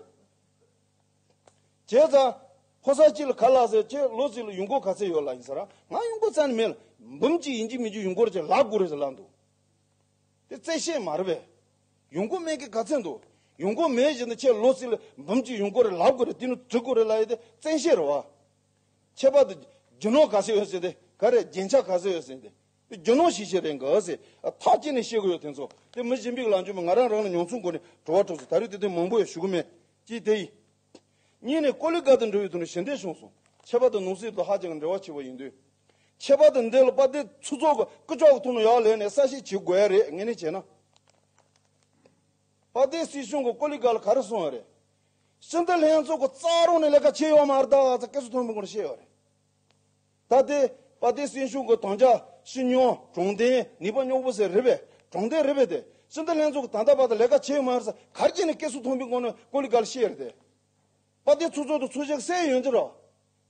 བྱས་ཙང་། ཕོ་གསར་གཅིག་ལ་ག་ལབ་ཟེར། ཁྱེད་ལོ་གཅིག་ལ་ཡོང་སྒོ་ག་ཚད་ཡོད་ལབ་ཡིན་ཟེར། ང་ཡོང་སྒོ་རྩ་ནས་མེད་ལ། འབུམ་གཅིག་ཡིན་གཅིག་མིན་གཅིག་ཡོང་སྒོ་རེ་ཅིག་ལབ་དགོས་རེད་ཟེར་ལབ་འདུག་དེ་རྩིས་བཤད་མ་རེད་པས། ཡོང་སྒོ་མེད་མཁན་ག་ཚད་འདུག་ཡོང་སྒོ་མེད་བཞིན་དུ་ཁྱེད་ལོ་གཅིག་ལ་འབུམ་གཅིག་ཡོང་སྒོ་རེ་ལབ་དགོས་རེད། དེ་ནི་འགྲིག་དགོས་རེད་ལབ་ཡ་དེ་རྩིས་བཤད་རེད་བ། ཁྱད་པར་དུ་རྒྱུ་ནོར་ག་ཚད་ཡོད་ཟེར་ཏེ་ག་རེ་རྒྱན་ཆ་ག་ཚད་ཡོད་ཟེར་ཏེ། དེ་རྒྱུ་ནོར་ཞིབ་བཤད་རེད་འགའ་ཟེར་ཐག་བཅད་ནས་བཤད་དགོས་ཡོད། དེ་ཚོ་དེ་མི་གཞན་པའི་ལངས་རྒྱུ་མ་ང་རང་རང་ལ་ཉོ་ཚོང་སྒོ་ནས་དྲི་བ་དྲིས་སོང་། ད་རེས་དེ་དོན་མང་པོ་ཡང་ཞུ་གི་མེད། ཅིག་དེ་ཡིན། གཉིས་ནས་ཀོ་ལི་གྷལ་དང་འབྲེལ་བའི་ཐོག་ནས་ཞི་བདེ་བྱུང་སོང་། ཁྱད་པར་དུ་ནང་སྲིད་དང་ཧ་ཅང་འབྲེལ་བ་ཆེ་བ་ཡིན་དུས། ཁྱད་པར་དུ་འདི་ལ་དཔལ་ལྡན་ཚོགས་གཙོ་གི་སྐུ་ཕྱོགས་ཀྱི་ཐོག་ནས་ཡར་ལངས་ནས་གསལ་བཤད་བྱེད་དགོས་ཡ་རེད། ངས་ནས་བྱས་ན། དཔལ་ལྡན་སྲིད་གཞུང་གི་ཀོ་ལི་གྷལ་ལ་ག་རེ་གསུངས་ཡ་རེད། སྤྱི་འཐུས་ལྷན་ཚོགས་ཀྱི་རྩ་རང་ནས་ལས་ཀ་བྱས་ཡོད་མ་རེད་ད་ཟེར་སྐད་ཆ་མཐོན་པོའི་སྒོ་ནས་བཤད་ཡོད་རེད། ད་ལྟའི་དཔལ་ལྡན་སྲིད་གཞུང་གི་དམ་བཅའ་སྤྱི་སྙོམས་དྲང་བདེན་ནུས་པ་སྙོམས་པོ་ཟེར་རེད་པས། དྲང་བདེན་རེད་པས། དེ་སྤྱི་འཐུས་ལྷན་ཚོགས་ཀྱི་ད་ལྟ་བར་དུ་ལས་ཀ་བྱས་ཡོད་མ་རེད་ཟེར་ག་རེ་བྱས་ནས་སྐད་ཤུགས་མཐོན་པོའི་སྒོ་ནས་ཀོ་ལི་གྷལ་བཤད་རེད་དེ། དཔལ་ལྡན་ཚོགས་གཙོ་དང་ཚོགས་གཞོན་གྱི་སེམས་ཡོད་འདི་རོ།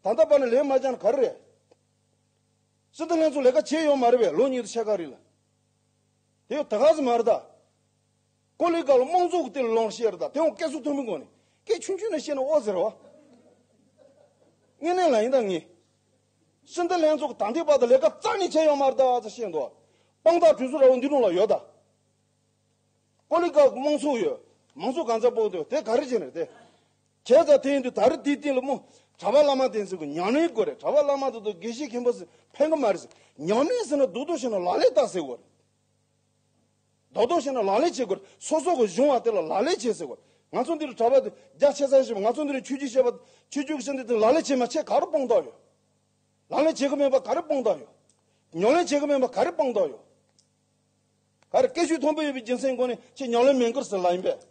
ད་ལྟ་བར་ནས་ལས་མ་བྱས་ན་ག་རེ་རེད། སྤྱི་འཐུས་ལྷན་ཚོགས་ལས་ཀ་བྱས་ཡོད་མ་རེད་པས། ལོ་གཉིས་དང་ཕྱེད་ཀ་རིང་ལ། དེ་ཡང་ད་ག་ཟེ་མ་རེད་ད། ཀོ་ལི་གྷལ་དམངས་གཙོ་གི་དེ་ལ་ལོངས་བཤད་རེད་ད། དེ་ཡང་སྐད་ཤུགས་མཐོན་པོའི་སྒོ་ནས་སྐད་ཆུང་ཆུང་ནས་བཤད་ན་ཨོ་ཟེར་བ། དངོས་གནས་ལ་ཡིན་ད་ངས། སྤྱི་འཐུས་ལྷན་ཚོགས་ཀྱི་ད་ལྟའི་བར་དུ་ལས་ཀ་རྩ་ནས་བྱས་ཡོད་མ་རེད་ད་ཟེར་བཤད་འདུག་དཔང་རྟགས་གྲོས་ཚོགས་ར་བ་འདི་ནང་ལ་ཡོད་ད། ཀོ་ལི་གྷལ་དམངས་གཙོ་ཡོད། མང་གཙོ་གང་ཚ་པོ་འདུག་དེ་ག་རེ་བྱས་ནས་དེ། བྱས་ཙང་དེ་ཡིན་དུས་ད་རེས་དེའི་སྟེང་ལ་མོ་གྲྭ་པ་བླ་མ་དེ་ཚོ་གི་ཉམས་ལེན་དགོས་རེད། གྲྭ་པ་བླ་མ་དེ་ཚོ་དགེ་བཤེས་མཁན་པོ་ཚོས་ཕན་གི་མ་རེད་ཟེར། ཉམས་ལེན་ཟེར་ན་རྡོག་རྡོག་བྱས་ན་ལག་ལེན་བསྟར་ཟེར་དགོས་རེད། རྡོག་རྡོག་བྱས་ན་ལག་ལེན་བྱེད་དགོས་རེད། སོ་སོ་གི་གཞུང་བ་དེ་ལ་ལག་ལེན་བྱེད་ཟེར་དགོས་རེད། ང་ཚོ་འདི་ལ་གྲྭ་པ་དེ་རྒྱ་ཆེ་ས་ཞིག་ང་ཚོ་འདི་ལ་ཆོས་བརྒྱུད་བཤད་པ་ཆོས་བརྒྱུད་ཀྱི་བཤད་འདི་དེ་ལག་ལེན་བྱེད་མ་བྱེད་ག་རེ་དཔང་རྟགས་ཡོད། ལག་ལེན་བྱེད་གི་མེད་པ་ག་རེ་དཔང་རྟགས་ཡོད། ཉམས་ལེན་བྱེད་གི་མེད་པ་ག་རེ་དཔང་རྟགས་ཡོད། ག་རེ་སྐད་ཤུགས་མཐོན་པོ་ཡོད་པའི་རྒྱུ་མཚན་སྒོ་ནས་ཁྱེད་ཉམས་ལེན་མེད་མཁན་ཟེར་ལབ་ཡིན་པས།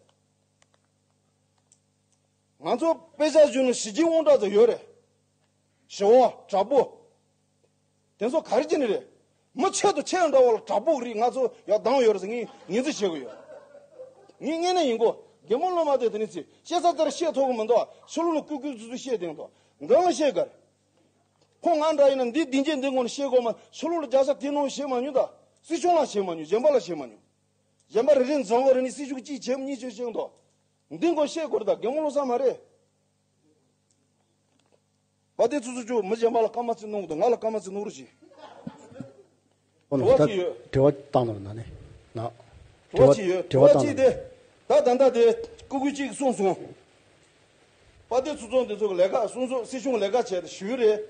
ང་ཚོ་དཔེ་ཆ་བཞག་ན་ཞི་རྒྱས་དབང་དྲག་ཚོ་ཡོད་རེད། ཞི་བ་དྲག་པོ། དེ་ཚོ་ག་རེ་བྱས་ནས་རེད། མི་ཆེ་དང་ཆེ་འདྲ་བ་ལ་དྲག་པོ་རིགས་ང་ཚོ་ཡར་བཏང་ཡོད་རེད་ཟེར་ངས་ངོས་འཛིན་བྱེད་གི་ཡོད། ངས་ངས་ནས་ཡིན་གོ་རྒན་མོ་སློབ་མ་དེ་དེ་ནས་ཚེ་བཤད་ས་དེར་བཤད་ཐུབ་གི་མི་འདུག་ཕྱི་ལོགས་ལ་ཀུ་ཀུ་ཙུ་ཙུ་བཤད་དེ་འདུག་འདི་ལ་བཤད་ག་རེད། ཁོ་ང་འདྲ་ཡིན་ན་འདི་སྡིངས་ཆའི་འདི་ངོ་ནས་བཤད་དགོས་མ། ཕྱི་ལོགས་ལ་རྒྱལ་ས་དེ་ནང་བཤད་མ་མྱོང་། ད་སྲིད་སྐྱོང་ལ་བཤད་མ་མྱོང་། གཞན་པ་ལ་བཤད་མ་མྱོང་། གཞན་པ་རེ་རེ་འཛོམས་གོ་རེ་ནས་སྲིད་ཞུགས་གཅིག་བྱེད་གཉིས་བྱེད་བཤད་འདུག་འདི་ངོ་བཤད་དགོས་རེད། ད་རྒན་མོ་བློ་བཟང་མ་རེད། བ་དེ་ཚོ་ཚོ་ཅུ་མི་གཞན་པ་ལ་སྐར་མ་གཅིག་གནོང་གི་འདུག་ང་ལ་སྐར་མ་གཅིག་གནོང་རོགས་གྱིས། ཨོ་ན་དྲི་བ་ད་གཅིག་ཡོད། དྲི་བ་བཏང་ནོར་ན་ནི་ན། དྲི་བ་གཅིག་ཡོད། དྲི་བ་གཅིག་དེ་ད་ད་ལྟ་དེ་ཀུ་ཀུ་གཅིག་གསུངས་སོང་། དཔལ་ལྡན་ཚོགས་གཙོ་འདི་ཚོ་གི་ལས་ཀ་སོང་ཙང་སྲིད་སྐྱོང་ལས་ཀ་བྱས་ཏེ་ཞུས་རེད།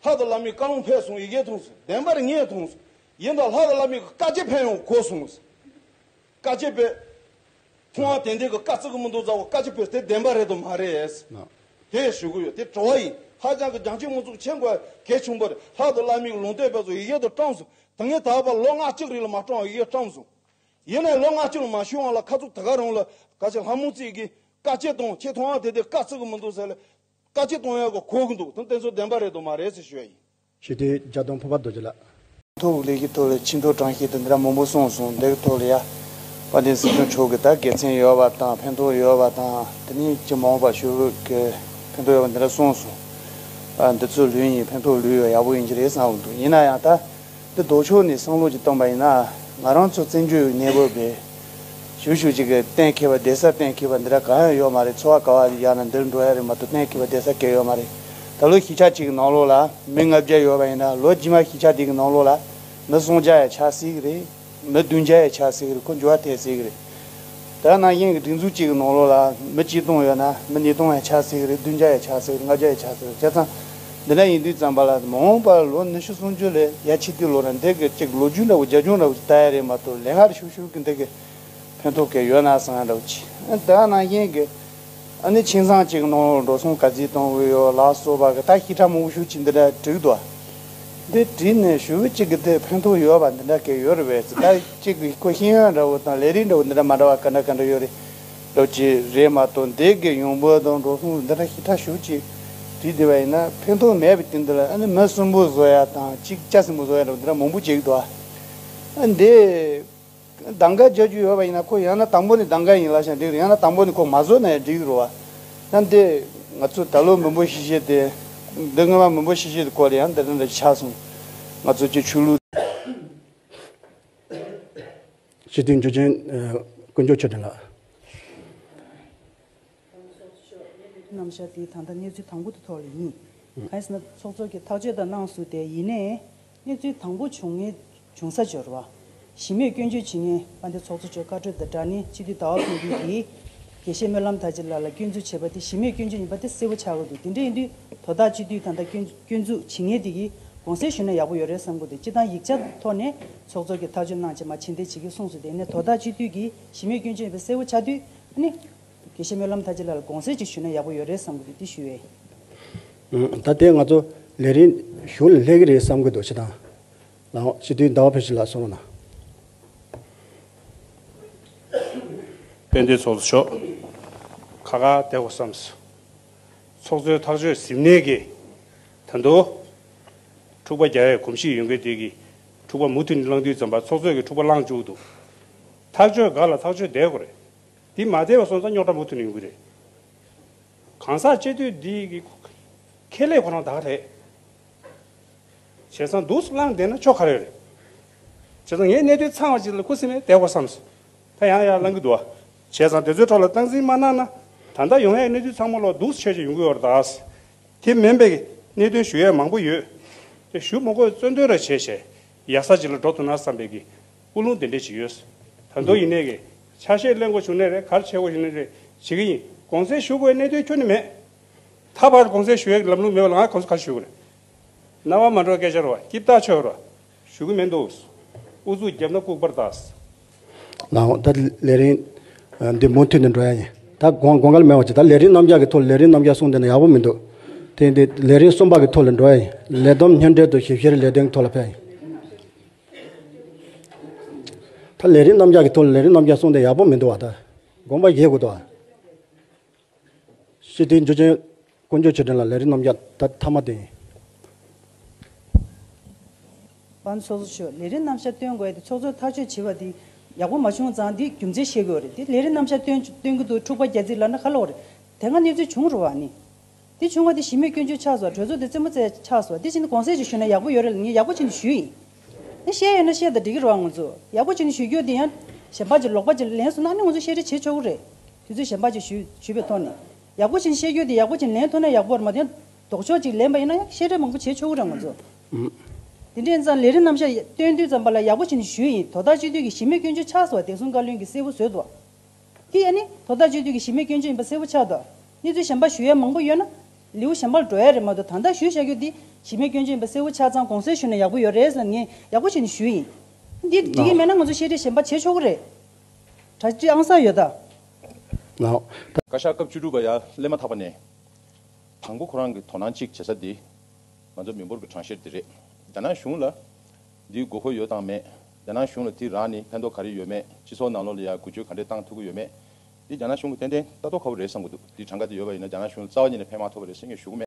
ལྷ་དང་བླ་མའི་བཀའ་ལུང་ཕེབས་སོང་། ཡི་གེ་ཐོན་སོང་། བདེན་པར་ངས་མཐོང་སོང་། ཡིན་ད་ལྷ་དང་བླ་མའི་བཀའ་རྒྱ་ཕེབས་ཡོང་གོ་སོང་། བཀའ་རྒྱ་ཕེབས། མཐོང་བ་དེ་འདྲའི་གི་བཀའ་བརྩི་གི་མི་འདུག་ཟེར་བ་བཀའ་རྒྱ་ཕེབས་དེ་བདེན་པ་རེད་དམ་མ་རེད། དེ་ཞུ་གི་ཡོད། དེ་དྲི་བ་ཡིན། ཧ་ཅང་གི་རྒྱང་ཆེན་མང་ཚོགས་མཁྱེན་དགོས་གལ་ཆེན་པོ་རེད། ལྷ་དང་བླ་མའི་ལུང་བསྟན་ཕེབས་སོང་། ཡི་གེ་དང་བཀྲམ་སོང་། དེ་ངས་ད་བར་ལོ་ལྔ་གཅིག་རིང་ལ་མ་བཀྲམ་བ་ཡི་གེ་བཀྲམ་སོང་། ཡིན་ནའི་ལོ་ལྔ་གཅིག་ལ་མ་ཞུ་བ་ལ་ཁ་ཚུགས་ད་ག་རང་ལ་ག་ཅི་ལྷ་མོ་རྩིས་ཀྱི་བཀའ་རྒྱ་དང་ཁྱེད་མཐོང་བ་དེ་དེ་བཀའ་བརྩི་གི་མི་འདུག་ཟེར་ལ། བཀའ་རྒྱ་གཏོང་ཡག་གི་གོ་གི་འདུག་དེ་དེ་ཚོ་བདེན་པ་རེད་དམ་མ་རེད་ཟེར་ཞུ་ཡ་ཡིན། སྤྱི་འཐུས་རྒྱ་སྟོན་ཕུར་པ་རྡོ་རྗེ་ལགས། ཐོག་ལས་ཀྱི་ཐོག་ལ་ཆིག་འགྲོ་གྲངས་བཤད་དེ་འདི་འདྲ་མང་པོ་གསུངས་སོང་། འདི་གི་ཐོག་ལ་ཡ་དཔལ་ལྡན་སྲིད་སྐྱོང་མཆོག་གི་ད་དགེ་མཚན་ཡོད་པ་དང་ཕན་ཐོགས་ཡོད་པ་དང་དེ་ནས་ཅི་མང་པ་ཞུ་གི་ཕན་ཐོགས་ཡོད་པ་འདི་འདྲ་གསུངས་སོང་། ཨ་འདི་ཚོ་ལོས་ཡིན། ཕན་ཐོགས་ལོས་ཡོད། ཡག་པོ་ཡིན་གྱི་རེད་བསམ་གི་འདུག་ཡིན་ན་ཡང་ད་འདི་ལྡོག་ཕྱོགས་ནས་བསམ་བློ་ཅིག་བཏང་པ་ཡིན་ན་ང་རང་ཚོ་བཙན་བྱོལ་གནས་བབ་དེ་ཞུ་ཞུ་ཅིག་གི་གཏན་འཁེལ་བ་བསྡད་ས་གཏན་འཁེལ་བ་འདི་འདྲ་གང་ཡང་ཡོད་མ་རེད། འཚོ་བ་ག་བ་ཡག་ན་འདིར་འགྲོ་ཡ་རེད་མ་གཏོགས་གཏན་འཁེལ་བ་བསྡད་ས་གང་ཡང་ཡོད་མ་རེད། ད་ལོ་གཞིས་ཆགས་གཅིག་གི་ནང་ལོགས་ལ་མི་ལྔ་བརྒྱ་ཡོད་པ་ཡིན་ན་ལོ་རྗེས་མ་གཞིས་ཆགས་དེ་གི་ནང་ལོགས་ལ་མི་སུམ་བརྒྱ་ཡང་ཆགས་སྲིད་གི་རེད། མི་བདུན་བརྒྱ་ཡང་ཆགས་སྲིད་གི་རེད། ཁོ་འགྱུར་བ་ཐེབས་སྲིད་གི་རེད། ད་ནང་བཞིན་གི་སྒྲིག་འཛུགས་གཅིག་གི་ནང་ལོགས་ལ་མི་གཅིག་སྟོང་ཡོད་ན་མི་ཉིས་སྟོང་ཡང་ཆགས་སྲིད་གི་རེད། བདུན་བརྒྱ་ཡང་ཆགས་སྲིད་གི་རེད། ལྔ་བརྒྱ་ཡང་ཆགས་སྲིད་གི་རེད། བྱས་ཙང་འདི་འདྲ་ཡིན་དུས་ཙམ་པ་ལ་མ་འོངས་པར་ལོ་ཉི་ཤུ་སུམ་ཅུ་ལས་ཡར་ཕྱིན་དུས་ལོ་ར་འདི་གི་གཅིག་ལོ་རྒྱུས་འདྲ་བོ་རྒྱབ་ལྗོངས་འདྲ་བོ་ཅིག་ལྟ་ཡ་རེད་མ་གཏོགས་ལས་སླ་ཤུག་ཤུག་གི་འདི་གི་ཕན་ཐོགས་གང་ཡོད་ན་བསམ་ཡ་འདྲ་བོ་ཅིག་ཨ་ནི་ད་ནང་བཞིན་གི་ཨ་ནི་ཁྱིམ་ཚང་གཅིག་གི་ནང་ལོགས་འགྲོ་སོང་ག་ཚོད་གཏོང་གི་ཡོད་ལ་སོགས་པ་གི་ད་ཞིབ་ཕྲ་མང་པོ་ཤུགས་ཆེ་འདི་འདྲ་འགྲིག་འདུག་འདི་བྲིས་ནས་ཞུ་གི་གཅིག་གི་དེ་ཕན་ཐོགས་ཡོད་པ་འདི་འདྲ་གི་ཡོད་རེད་པས། ད་གཅིག་གི་ཁོ་ཤེས་ཡོན་འདྲ་བོ་དང་ལས་རིགས་འདྲ་བོ་འདི་འདྲ་མ་འདྲ་བ་ག་འདྲ་ག་འདྲ་ཡོད་རེད་འདྲ་བོ་ཅིག་རེད་མ་གཏོགས་འདི་གི་ཡོང་འབབ་དང་འགྲོ་སོང་འདི་འདྲ་ཞིབ་ཕྲ་ཞུ་ཅིག་བྲིས་བསྡད་པ་ཡིན་ན་ཕན་ཐོགས་མེད་པའི་དེ་འདི་ལ་ཨ་ནི་མི་གསོན་པོ་བཟོ་ཡ་དང་གཅིག་ལྕགས་སྲིན་པོ་བཟོ་ཡ་འདྲ་བོ་འདི་འདྲ་མང་པོ་བྱེད་ཀྱི་འདུག་ཨ་འདི། གདམ་ག་རྒྱག་རྒྱུ་ཡོད་པ་ཡིན་ན་ཁོ་ཡང་ན་དང་པོ་ནས་གདམ་ག་ཡིན་ལབ་ཤག་འགྲིག་རེད། ཡང་ན་དང་པོ་ནས་ཁོ་མ་བཟོ་ན་ཡང་འགྲིག་རེད་བ། ཡང་འདི་ང་ཚོ་ད་ལོ་མི་འབོར་ཤི་ཤེས་དེ་འདི་སྔོན་མ་མི་འབོར་ཤི་ཤེས་དེ་སྐོར་ལ་ཡང་འདི་འདྲ་འདྲ་ཆགས་སོང་། ང་ཚོ་ཀྱི་ཆོས་ལུགས། སྤྱི་འཐུས་འཇུ་ཆེན་དཀོན་མཆོག་ཆོས་སྒྲོན་ལགས། རྣམ་གཞག་འདི་ད་ལྟ་གནས་ཚུལ་དང་པོ་དེ་ཐོག་ལ་ཡིན། གང་ཡིན་ཟེར་ན་ཚོགས་གཙོ་གིས་ཐག་གཅོད་དང་གནང་སོང་སྟེ་ཡིན་ནའི་གནས་ཚུལ་དང་པོ་བྱུང་ངེས་བྱུང་ས་འབྱོར་བ། གཞི་མེད་སྐྱོན་བརྗོད་བྱེད་མཁན་དཔལ་ལྡན་ཚོགས་གཙོ་མཆོག་བཀའ་འཁྲོལ་དང་སྦྲགས་ནས་སྤྱི་འཐུས་ཟླ་བ་ཕུན་སྐྱིད་ཀྱིས་དགེ་བཤེས་སྨོན་ལམ་དར་རྒྱས་ལགས་ལ་སྐྱོན་འཛུགས་བྱས་པ་དེ་གཞི་མེད་སྐྱོན་བརྗོད་ཡིན་པ་དེ་གསལ་པོ་ཆགས་ཀྱི་འདུག་དེ་འདྲ་ཡིན་དུས་དོ་བདག་སྤྱི་འཐུས་ད་ལྟ་སྐྱོན་སྐྱོན་འཛུགས་བྱེད་མཁན་དེ་གིས་དགོངས་སེལ་ཞུས་ན་ཡག་པོ་ཡོད་རེད་བསམ་གྱི་འདུག་སྤྱིར་བཏང་ཡིག་ཆ་ཐོག་ནས་ཚོགས་གཙོ་གིས་ཐག་གཅོད་གནང་བྱས་མ་བྱས་འདི་བྱེད་ཀྱི་གསུངས་སོང་། དེ་ནས་དོ་བདག་སྤྱི་འཐུས་ཀྱིས་གཞི་མེད་སྐྱོན་བརྗོད་ཡིན་པ་གསལ་པོ་ཆགས་དུས་ཨ་ནི། དགེ་བཤེས་སྨོན་ལམ་དར་རྒྱས་ལགས་ལ་དགོངས་སེལ་ཅིག་ཞུས་ན་ཡག་པོ་ཡོད་རེད་བསམ་གྱི་འདུག་དེ་ཞུ་ཡས། ཨུམ། ད་ལྟའི་ང་ཚོ་ལས་རིམ་གཞུག་ལ་སླེབས་ཀྱི་རེད་བསམ་གྱི་འདུག་སྤྱིར་བཏང་། ལགས་སྤྱི་འཐུས་ཟླ་བ་ཕུན་སྐྱིད་ལགས་གསུང་རོགས་གནང་། དཔལ་ལྡན་ཚོགས་གཙོ་མཆོག་ཁ་ཁ་བསྡད་དགོས་བསམས། ཚོགས་གཙོའི་ཐག་གཅོད་ཟིན་ནས་ཀྱི་ད་དུང་འཁྲུག་པ་རྒྱག་ཡས་གོམས་གཤིས་ཡོད་མཁན་དེ་གིས་འཁྲུག་པ་མུ་མཐུད་ནས་བསླང་དུས་ཙམ་པ་ཚོགས་གཙོས་ཀྱི་འཁྲུག་པ་བསླང་བཅུག་འདུག་ཐག་གཅོད་ག་ལ་ཐག་གཅོད་བསྡད་དགོས་རེད། འདི་མ་བསྡད་པ་སོང་ཙང་རྙོག་དྲ་མུ་མཐུད་ནས་ཡོང་གི་རེད། གང་ཟག་སྤྱི་འཐུས་འདི་གི་ཁེ་ལས་ཁོ་རང་ད་ག་རེད། བྱས་ཙང་འདུག་སེ་བླངས་བསྡད་ན་ཆོ་ག་རེ་རེད། བྱས་ཙང་ངས་གནད་དོན་ཚང་བ་ཅིག་ལ་ཁུ་སིམ་མེར་བསྡད་དགོས་བསམས། ད་ཡང་ཡང་བླང་གི་འདུག་བ། བྱས་ཙང་དེ་ཚོའི་ཐོག་ལ་སྟངས་འཛིན་མ་གནང་ན། ད་ལྟ་ཡོང་ཡའི་གནས་ཚུལ་ཚང་མ་ལོག་འདུག་སེ་ཆོས་ཅིག་ཡོང་གི་ཡོད་རེད་ད། དེ་མིན་པའི་གནད་དོན་ཞུ་ཡས་མང་པོ་ཡོད། དེ་ཞུ་མ་དགོས་གཙོ་འདོན་ར་བྱས་བྱས་ཡག་ས་ཅིག་ལ་འགྲོ་ཐུབ་ན་བསམ་པའི་གི་ཀུན་སློང་དེ་འདྲས་ཅིག་ཡོད། ད་དུང་ཡིན་ནའི་གི་ཆ་ཤས་ལེན་དགོས་བྱུང་ནའི་རེད། ག་རེ་བྱེད་དགོས་བྱུང་ནའི་རེད། བྱེད་ཀྱི་ཡིན། དགོངས་སེལ་ཞུ་དགོས་གནད་དོན་ཁྱོན་ནས་མེད། ད་བར་དགོངས་སེལ་ཞུ་ཡས་ཀྱི་ལམ་ལུགས་མེད་པ་ལ་ང་དགོངས་སེལ་ག་རེ་ཞུ་དགོས་རེད། རྣ་བ་མ་འགྲོ་སྐད་ཆ་རོ། སྐྱིད་ཐག་ཆོད་རོ། ཞུ་གི་མི་འདུག་ཨུ་ཚུགས་བརྒྱབ་ན་ལྐུགས་པར་ལྟ། ལགས་འོང་། ད་ལས་རིམ་འདི་མུ་མཐུད་ནས་འགྲོ་ཡ་ཡིན། ད་དགོངས་དགོངས་འགལ་མེད་པ་ཅིག་ད་ལས་རིམ་རྣམ་གཞག་གི་ཐོག་ལས་རིམ་རྣམ་གཞག་གསུངས་བསྡད་ན་ཡག་པོ་མི་འདུག་དེ་འདི་ལས་རིམ་གསུམ་པ་གི་ཐོག་ལ་འགྲོ་ཡ་ཡིན། ལས་བསྡོམས་སྙན་སྒྲོན་དང་ཞིབ་བཤེར་ལས་དོན་གྱི་ཐོག་ལ་ཕེབས་ཡིན། ད་ལས་རིམ་རྣམ་གཞག་གི་ཐོག་ལ་ལས་རིམ་རྣམ་གཞག་གསུངས་བསྡད་ཡག་པོ་མི་འདུག་བ། ད་དགོངས་པ་བཞེས་དགོས་འདུག་བ། སྤྱི་འཐུས་འཇུ་ཆེན་དཀོན་མཆོག་ཆོས་སྒྲོན་ལགས་ལས་རིམ་རྣམ་གཞག་ད་མཐའ་མ་དེ་ཡིན། དཔལ་ཚོགས་གཙོ་མཆོག་ལས་རིམ་རྣམ་གཞག་སྟོན་དགོས་ཡ་དེ་ཚོགས་གཙོས་ཐག་གཅོད་བྱས་པ་དེ་ཡག་པོ་མ་བྱུང་ཙང་དེ་རྒྱུ་མཚན་བཤད་དགོས་རེད། དེ་ལས་རིམ་རྣམ་གཞག་སྟོན་སྟོན་གྱི་འདུག་འཁྲུག་པ་རྒྱག་རྩིས་ལབ་ན་ག་ལབ་རེད། དེ་སྔ་གནས་ཚུལ་བྱུང་རེད་བ་ནི། དེ་བྱུང་བ་དེ་གཞི་མེད་སྐྱོན་བརྗོད་ཆགས་སོང་། གྲོས་ཚོགས་དེ་རྩེད་མོ་རྩེ་ཆགས་སོང་། དེ་བཞིན་དུ་དགོངས་སེལ་ཅིག་ཞུས་ན་ཡག་པོ་ཡོད་རེད་ལ་ངས་ཡག་པོ་བྱས་ནས་ཞུས་ཡིན། ཨ་བཤད་ཡོད་ན་བཤད་དང་འགྲིག་གི་རེད་བ། ང་ཚོ་ཡག་པོ་བྱས་ནས་ཞུ་རྒྱུ་དེ་ཡང་གཞན་པ་ཅིག་ལོག་པ་ཅིག་ལེན་སོང་ན་ཨ་ནི་ང་ཚོ་བཤད་རེས་བྱེད་ཆོག་གི་རེད། དུས་ཚོད་གཞན་པ་ཅིག་ཞུས་ཞུས་པའི་ཐོག་ནས་ཡག་པོ་བྱས་ནས་བཤད་རྒྱུ་དེ་ཡག་པོ་བྱས་ནས་ལེན་ཐུབ་ན་ཡག་པོ་རེད་མ་གཏོགས་ལྡོག་ཕྱོགས་ཅིག་ལེན་པ་ཡིན་ན་ཡང་བཤད་རེས་མང་པོ་བྱེད་ཆོག་གི་རེད་ང་ཚོ། དེ་འདྲ་ཡིན་ཙང་ལས་རིམ་རྣམ་གཞག་སྟོན་དུས་ཙམ་པ་ལ་ཡག་པོ་བྱས་ནས་ཞུས་ཡིན། དོ་བདག་སྤྱི་འཐུས་ཀྱི་གཞི་མེད་སྐྱོན་བརྗོད་ཆགས་སོང་བ་བདེ་སྲུང་བཀའ་བློན་གྱིས་གསལ་པོ་བཟོས་འདུག་དེ་ཡང་ནི་དོ་བདག་སྤྱི་འཐུས་ཀྱི་གཞི་མེད་སྐྱོན་བརྗོད་ཡིན་པ་གསལ་པོ་ཆགས་འདུག་གནས་ཚུལ་གཞན་པ་ཞུ་ཡ་མང་པོ་ཡོད་ན་ལེའུ་གཞན་པར་འགྲོ་ཡ་རེད་མ་གཏོགས། ད་ལྟ་ཞུས་བཞག་རྒྱུ་འདི་གཞི་མེད་སྐྱོན་བརྗོད་ཡིན་པ་གསལ་པོ་ཆགས་ཙང་དགོངས་སེལ་ཞུས་ན་ཡག་པོ་ཡོད་རེད་ལབ་ངས་ཡག་པོ་བྱས་ནས་ཞུས་ཡིན། འདི་འགྲིག་གི་མེད་ན་ང་ཚོ་བཤད་རེས་གཞན་པ་བྱེད་ཆོག་གི་རེད། གྲ་སྒྲིག་ཨང་གསར་ཡོད་ད། ལགས། བཀའ་ཤག་སྐབས་བཅུ་དྲུག་པ་ཡར་སླེབས་མ་ཐག་པ་ནས། དང་པོ་ཁོ་རང་གི་དོ་སྣང་གཅིག་བྱེད་ས་འདི། ང་ཚོ་མི་འབོར་གྱི་གྲངས་བཤེར་འདི་རེད། རྒྱ་ནག་གཞུང་ལ་འདིའི་དགོས་མཁོ་ཡོད་དང་མེད། རྒྱ་ནག་གཞུང་ལ་འདི་རག་ནས་ཕན་ཐོགས་ག་རེ་ཡོད་མེད། སྤྱི་ཚོགས་ནང་ལོགས་ལ་ཡང་འགུལ་སྐྱོད་ག་འདྲས་བཏང་ཐུབ་ཀྱི་ཡོད་མེད། འདི་རྒྱ་ནག་གཞུང་གི་ཏན་ཏན་ལྟ་རྟོག་ཁ་པོ་རེད་བསམ་གྱི་འདུག་འདི་གྲངས་ཀ་དེ་ཡོད་པ་ཡིན་ན་རྒྱ་ནག་གཞུང་ལ་རྩ་བ་ཉིད་ནས་ཕན་མ་ཐོགས་པ་རེད་ཟེར་ངས་ཞུ་གི་མེད།